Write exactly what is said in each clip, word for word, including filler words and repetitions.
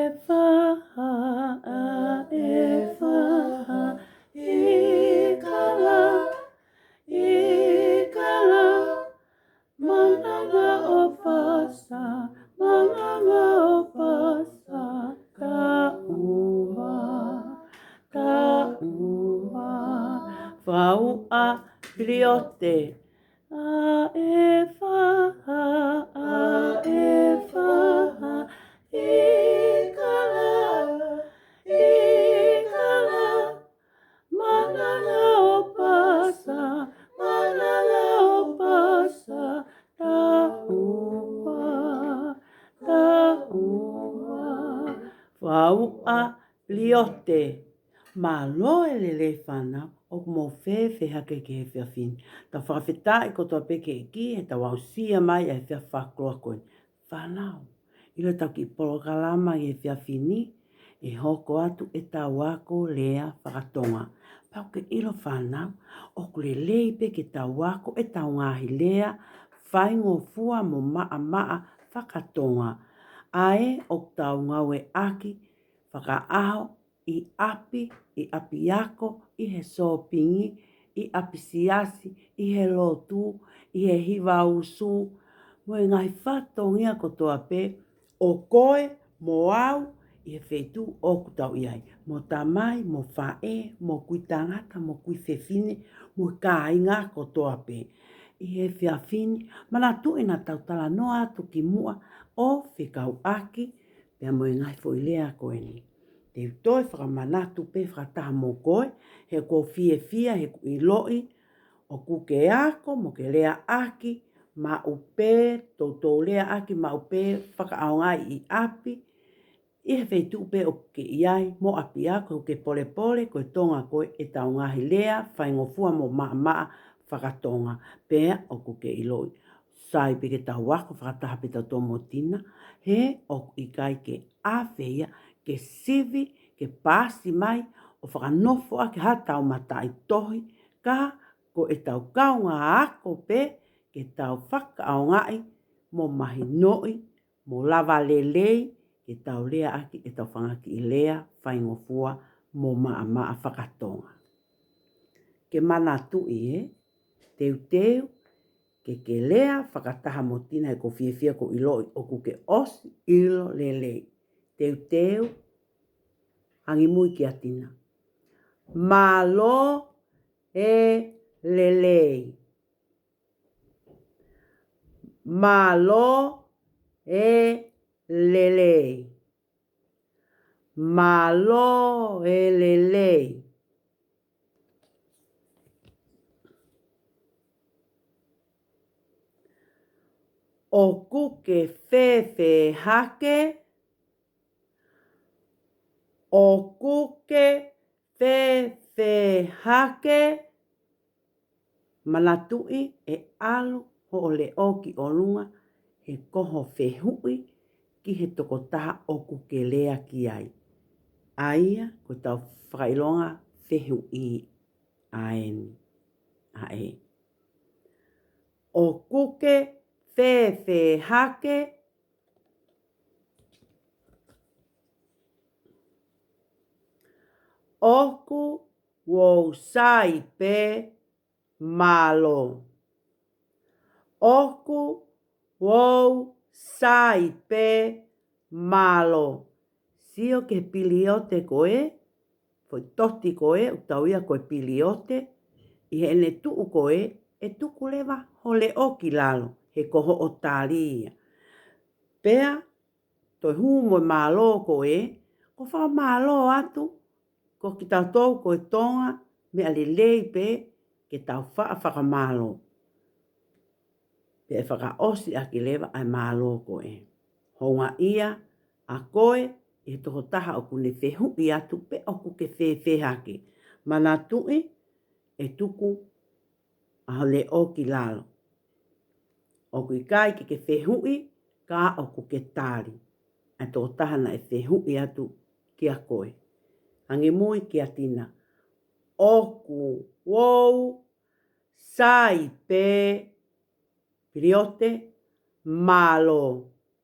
ʻE faha, ʻa ʻe faha, ʻi kala, ʻi kala, mananga ʻo Pasa, mananga ʻo Pasa, taʻu ua, taʻu ua, fauʻa piliote. ʻA ʻe faha, ʻa ʻe faha, ʻi kala, ʻi kala, mananga ʻo Pasa, mananga ʻo Pasa, taʻu ua, taʻu ua, fauʻa piliote. Mālō e lelei fānau, ʻoku mou fēfē hake ki he efiafi ni? Tau fakafetaʻi kotoa pē ki he ʻEiki heʻetau aʻusia mai ʻa e efiafi fakakoloa ko eni. Fānau, ʻilo ʻetau kiʻi polokalama ʻi he efiafi ni, ʻe hoko atu ʻetau ako lea faka-Tonga. Pea ʻoku ke ʻilo fānau, ʻoku lelei pē ke tau ako ʻetau ngaahi lea faingofua mo maʻamaʻa faka-Tonga, ʻa ē ʻoku tau ngāueʻaki fakaʻaho, ʻi ʻapi, ʻi ʻapiako, ʻi he sōpingi, ʻi ʻapisiasi, ʻi he lotu, ʻi he hiva usu, mo e ngaahi fatongia kotoa pē, ʻo koe mo au, ʻi he feituʻu ʻoku tau ʻi ai, mo tamai, mo faʻē, mo kui tangata, mo kui fefine, mo kāinga kotoa pē. ʻI he efiafi ni, manatuʻi naʻa tau talanoa atu kimuʻa ʻo fekauʻaki pea mo e ngaahi foʻi lea ko eni. Te u toe fakamanatu pē fakataha mo koe, he ʻoku ou fiefia heʻeku ʻiloʻi ʻoku ke ako mo ke leaʻaki maʻu pē, toutou leaʻaki maʻu pē, fakaʻaongaʻi ʻi ʻapi, ʻi he feituʻu pē ʻoku ke ʻi ai, mo ʻapiako, ʻoku ke polepole ko e Tonga ko ē ʻetau ngaahi lea faingofua mo maʻamaʻa faka-Tonga. Pea ʻoku ke ʻiloʻi, sai pē ke tau ako fakataha pē tautolu mo Tina, he ʻoku ʻikai ke ʻave ia, ke sivi, ke paasi mai ʻo fakanofoʻaki haʻatau mataʻitohi, ka ko ʻetau kaungā ako pē ke tau fakaʻaongaʻi mo mahinoʻi mo lava lelei ke tau leaʻaki ʻetau fanga kiʻi lea faingofua mo maʻamaʻa faka-Tonga. Ke manatuʻi ē, teuteu ke ke lea fakataha mo Tina, he ʻoku ou fiefia ʻoku ou ʻiloʻi ʻoku ke ʻosi ʻilo lelei. Teuteu, angimui kia Tina. Mālō e lelei. Mālō e lelei. Mālō e lelei. ʻOku ke fēfē hake? ʻOku ke fēfē hake? Manatuʻi ʻe ʻalu hoʻo leʻo ki ʻolunga he ko hoʻo fehuʻi ki he tokotaha ʻoku ke lea ki ai. ʻA ia ko ʻetau fakaʻilonga fehuʻi ʻa eni. ʻA ē. ʻOku ke fēfē hake? ʻOku ou sai pē, mālō. ʻOku ou sai pē, mālō. Sio ki he piliote ko ē, foʻi toti ko ē, ʻoku tau ui ia ko e piliote, ʻi heʻene tuʻu ko ē, ʻe tuku leva ho leʻo ki lalo, he ko hoʻo tali ia. Pea, toe hū mo e mālō ko ē, ko e fakamālō atu, ko kitautolu ko e Tonga, meʻa lelei pē ke tau faʻa fakamālō. Pea ʻe fakaʻosi ʻaki leva ʻa e mālō ko ē. Houngaʻia ʻa koe ʻi he tokotaha ʻoku ne fehuʻi atu pe ʻoku ke fēfē hake. Manatuʻi ʻe tuku ʻa ho leʻo ki lalo. ʻOku ʻikai ke ke fehuʻi, ka ʻoku ke tali ʻa e tokotaha naʻe fehuʻi atu kia koe. Angimui kia Tina. ʻOku ou sai pē, piliote, mālō,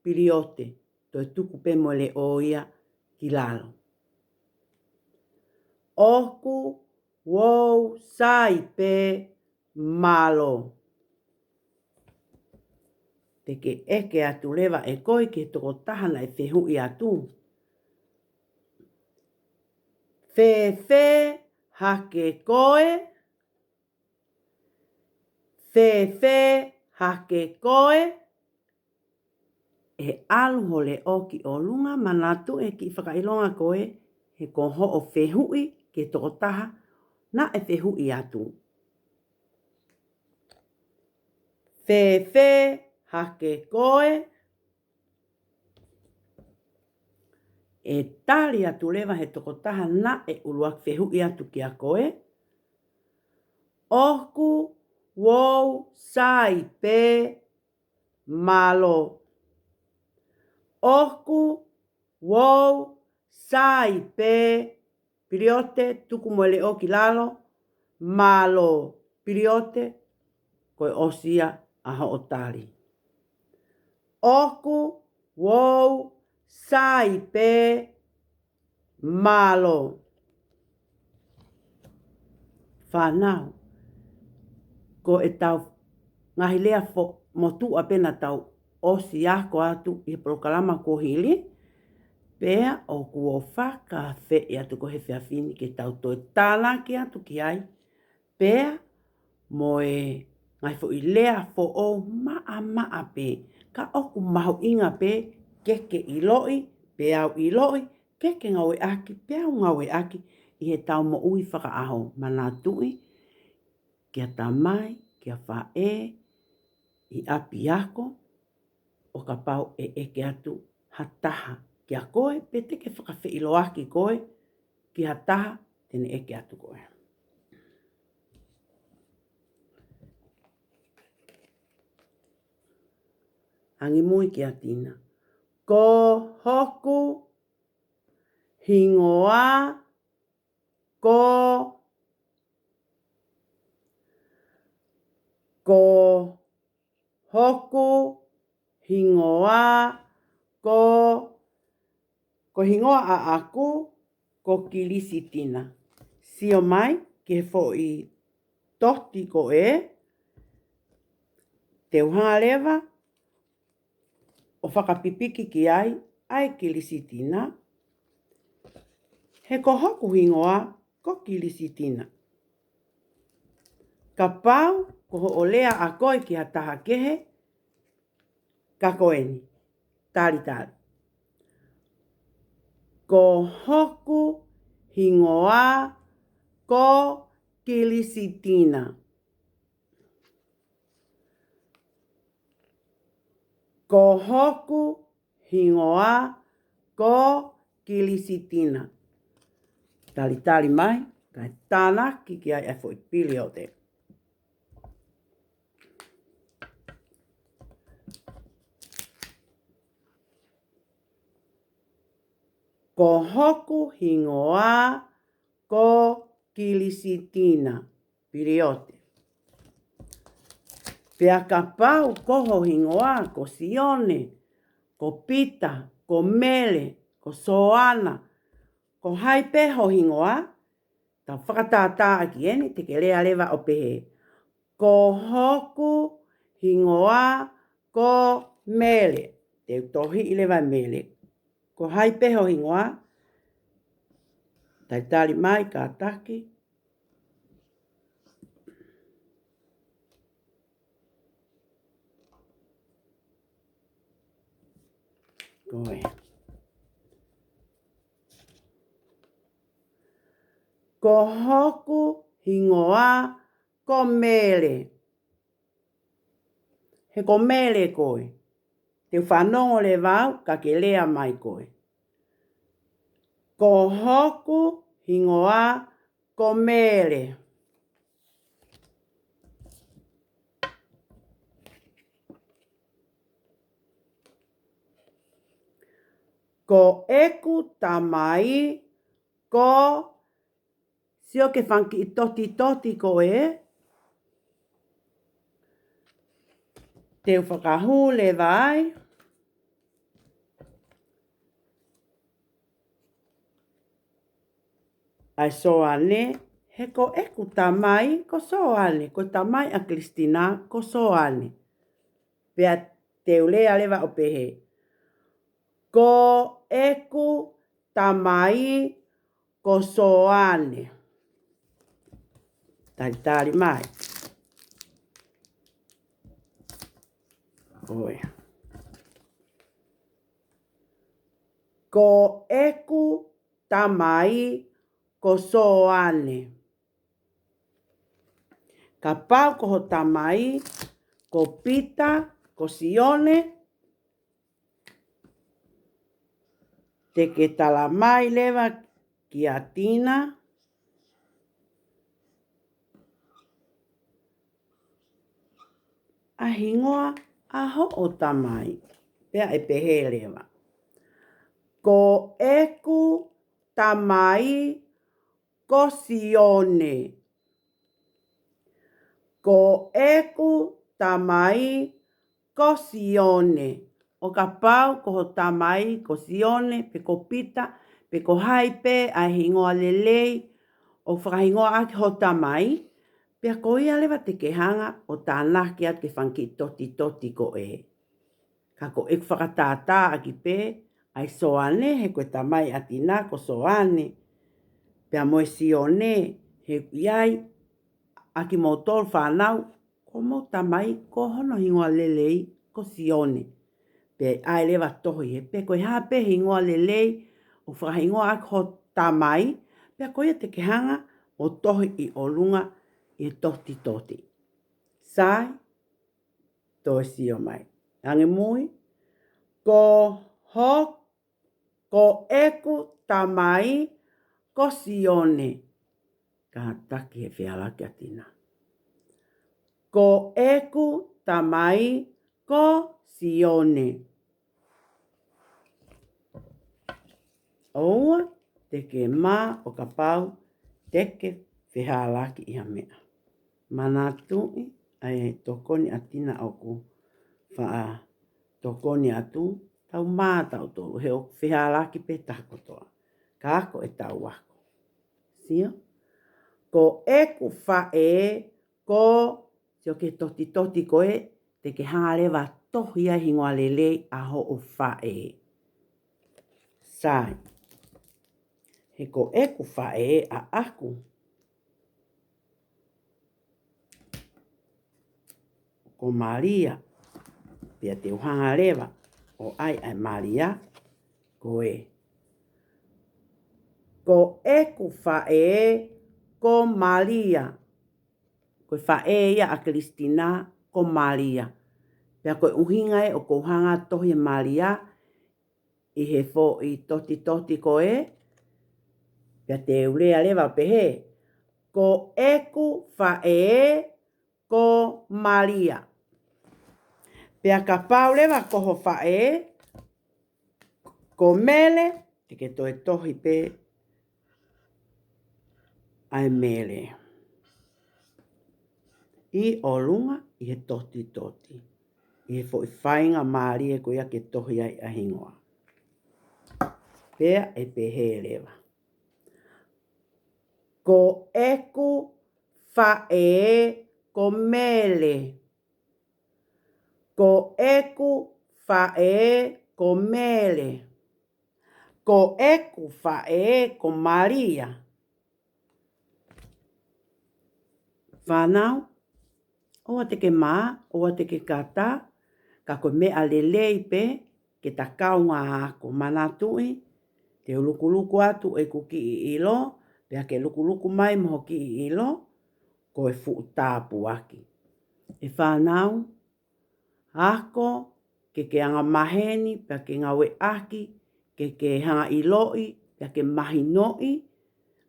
piliote. Toe tuku pē mo e leʻo ia ki lalo. ʻOku ou sai pē, mālō. Te ke ʻeke atu leva ʻe koe ki he tokotaha naʻe fehuʻi atu. Fēfē hake koe? Fēfē hake koe? ʻE ʻalu ho leʻo ki ʻolunga, manatuʻi e kiʻi fakaʻilonga ko ē, he ko hoʻo fehuʻi ki he tokotaha naʻe fehuʻi atu. Fēfē hake koe? ʻE tali atu leva he tokotaha naʻe ʻuluaki fehuʻi atu kia koe. ʻOku ou sai pē, mālō. ʻOku ou sai pē, piliote, tuku mo e leʻo ki lalo, mālō, piliote, ko e ʻosi ia ʻa hoʻo tali. ʻOku ou sai pē, mālō. Fānau, ko ʻetau ngaahi lea fo-, motuʻa pē naʻa tau ʻosi ako atu ʻi he polokalama kuo hili, pea ʻoku ou fakaafeʻi atu ko e efiafi ni ke tau toe tānaki atu ki ai, pea mo e ngaahi foʻi lea foʻou maʻamaʻa pē, ka ʻoku mahuʻinga pē ke ke ʻiloʻi, pea u ʻiloʻi, ke ke ngāueʻaki, pea u ngāueʻaki ʻi heʻetau moʻui fakaʻaho. Manatuʻi, kia tamai, kia faʻē, ʻi ʻapiako, ʻo kapau ʻe ʻeke atu ha taha kia koe, pe te ke fakafeʻiloaki koe ki ha taha, te ne ʻeke atu koe. Angimui kia Tina. Ko hoku hingoa ko, ko hoku hingoa ko, ko e hingoa ʻaʻaku ko Kilisitina. Sio mai ki he foʻi toti ko ē, te u hanga leva ʻo fakapipiki ki ai ʻa e Kilisitina, he ko hoku hingoa ko Kilisitina. Kapau ko hoʻo lea ʻa koe ki ha taha kehe, ka ko eni, talitali. Ko hoku hingoa ko Kilisitina. Ko hoku hingoa ko Kilisitina. Talitali mai, kae tānaki ki ai e foʻi piliote. Ko hoku hingoa ko Kilisitina. Piliote. Pea kapau ko ho hingoa ko Sione, ko Pita, ko Mele, ko Soana, ko hai pē ho hingoa, tau fakatātā ʻaki eni, te ke lea leva ʻo pehē. Ko hoku hingoa ko Mele. Te u tohiʻi leva Mele. Ko hai pē ho hingoa, talitali mai kātaki. Ko e. Ko hoku hingoa ko Mele. He ko Mele koe. Te u fanongo leva au ka ke lea mai koe. Ko hoku hingoa ko Mele. Ko ʻeku tamai ko, sio ki he fanga kiʻi totitoti ko ē. Te u fakahū leva ai. ʻa e Soane, he ko ʻeku tamai ko Soane, ko e tamai ʻa Kilistina ko Soane. Pea te u lea leva ʻo pehē, ko ʻeku tamai ko Soane. Talitali mai. ʻOi. Ko ʻeku tamai ko Soane. Kapau ko ho tamai ko Pita, ko Sione, te ke tala mai leva kia Tina ʻa e hingoa ʻa hoʻo tamai. Pea ʻe pehē leva, ko ʻeku tamai ko Sione. Ko ʻeku tamai ko Sione. ʻO kapau ko ho tamai ko Sione, pe ko Pita, pe ko hai pē ʻa e hingoa lelei ʻoku fakahingoa ʻaki ho tamai, pea ko ia leva te ke hanga ʻo tānaki atu ki he fanga kiʻi totitoti ko ē. Ka ko ʻeku fakatātā ʻaki pē ʻa e Soane, he ko e tamai ʻa Tina ko Soane. Pea mo e Sione, he ʻoku ʻi ai ʻa kimoutolu fānau, ko homou tamai ko hono hingoa lelei ko Sione. Pea ʻai leva tohi he pe ko e hā pē hingoa lelei ʻoku fakahingoa ʻaki ho tamai, pea ko ia te ke hanga ʻo tohi ʻi ʻolunga ʻi he totitoti. Sai, toe sio mai. Ange mui, ko ho, ko ʻeku tamai ko Sione. Kātaki he fehālaaki ʻa Tina. Ko ʻeku tamai ko Sione. ʻOua te ke mā ʻo kapau te ke fehālaaki ʻi ha meʻa. Manatuʻi ʻa e tokoni ʻa Tina ʻoku faʻa tokoni atu, tau mā tautolu, he ʻoku fehālaaki pē taha kotoa. Ka ako ʻetau ako. Sio? Ko ʻeku faʻē, ko, sio ki he totitoti ko ē, te ke hanga leva tohi ʻa e hingoa lelei ʻa hoʻo faʻē. Sai. He ko ʻeku faʻē ʻaʻaku ko Malia. Pea te u hanga leva ʻo ʻai ʻa e Malia ko ē. Ko ʻeku faʻē ko Malia. Ko e faʻē ia ʻa Kilistina ko Malia. Pea ko e ʻuhinga ē ʻoku ou hanga tohi e Malia ʻi he foʻi totitoti ko ē, pea te u lea leva pehē, ko ʻeku faʻē ko Malia. Pea kapau leva ko ho faʻē ko Mele, te ke toe tohi pē ʻa e Mele ʻi ʻolunga ʻi he totitoti, ʻi he foʻi faingamālie ko ia ke tohi ai ʻa e hingoa. Pea ʻe pehē leva, ko ʻeku faʻē ko Mele. Ko ʻeku faʻē ko Mele. Ko ʻeku faʻē ko Malia. Fānau, ʻoua te ke mā, ʻoua te ke kata, ka ko e meʻa lelei pē ke ta kaungā ako. Manatuʻi, te u lukuluku atu ʻeku kiʻi ʻilo, pea ke lukuluku mai mo ho kiʻi ʻilo, ko e fuʻu tāpuaki. ʻE fānau, ako ke ke angamaheni, pea ke ngāueʻaki, ke ke hanga ʻiloʻi, pea ke mahinoʻi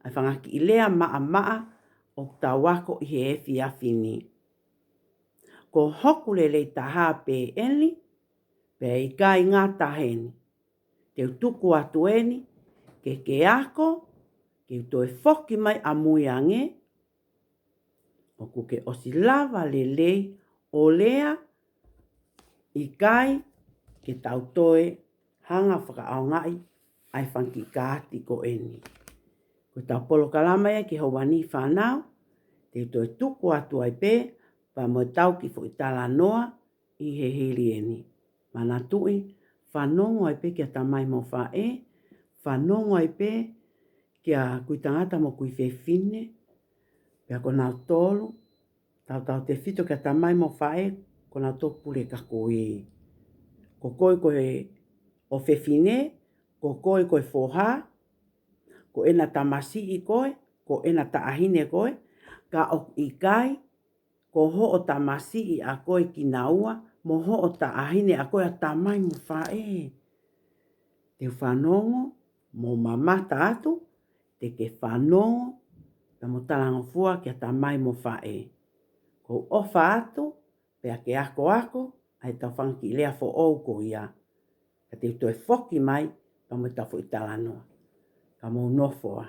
ʻa e fanga kiʻi lea maʻamaʻa ʻoku tau ako ʻi he efiafi ni. Ko hoku lelei taha pē eni, pea ʻikai ngata heni. Te u tuku atu eni ke ke ako, ke u toe foki mai ʻamui ange, ʻoku ke ʻosi lava lelei ʻo lea, ʻikai ke tau toe hanga fakaʻaongaʻi ʻa e fanga kiʻi kaati ko eni. Ko ʻetau polokalama ia ki he ʻaho ni fānau, te u toe tuku atu ai pē pea mo ʻetau kiʻi foʻi talanoa ʻi he hili eni. Manatuʻi, fanongo ai pē kia tamai mo faʻē, fanongo ai pē kia kui tangata mo kui fefine, pea ko nautolu, tautautefito kia tamai mo faʻē, ko nautolu pule ka kui. Ko koe ko e ʻofefine, ko koe ko e foha, ko ʻena tamasiʻi koe, ko ʻena taʻahine koe, ka ʻoku ʻikai ko hoʻo tamasiʻi ʻa koe kinaua, mo hoʻo taʻahine ʻa koe ʻa tamai mo faʻē. Te u fanongo mo mamata atu, te ke fanongo pea mo talangofua kia tamai mo faʻē. ʻOku ou ʻofa atu, pea ke akoako ʻa ʻetau fanga kiʻi lea foʻou ko ia. Ka te u toe foki mai pea mo ʻetau foʻi talanoa. Ka mou nofo ā.